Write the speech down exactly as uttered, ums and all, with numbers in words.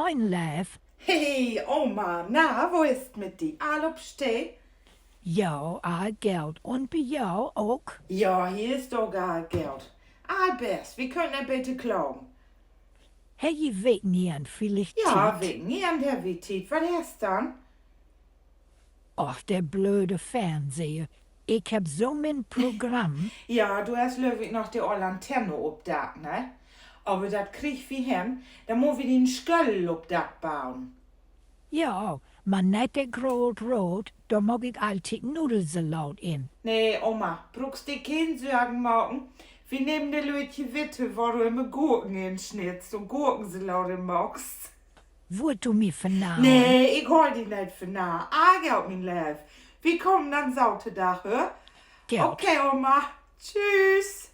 Moin, Leev. Hey, Oma, na, wo is 't mit di? All op Stee? Jo, all goot. Un bi jo ok? Ja, hier is ok all goot. All best, wi köönt en beten klagen. Hebbt ji Wekenenn villicht Tiet? Ja, Wekenenn hebbt wi Tiet. Wat is denn? Och, de blöde Fernseh. Ik hebb so mien Programm. Ja, du hest, glööv ik, noch de oll Antenne op'n Dack, ne? Aver dat kriegt wi hen. Denn mutt wi di en Schöttel op'n Dack boen. Ja, man neet de groot rood, dor maak ik alltiet Nudelsalaat in. Nee, Oma, bruukst di keen Sorgen maken. Wi nehmen de lüttje witte, wor du immer Gurken insnittst un Gurkensalaat in maakst. Wullt du mi vernarren? Nee, ik hool di neet vernarr. All goot, mien Leev. Wi kamen denn Saterdag, hör? Goot. Okay, Oma. Tschüss.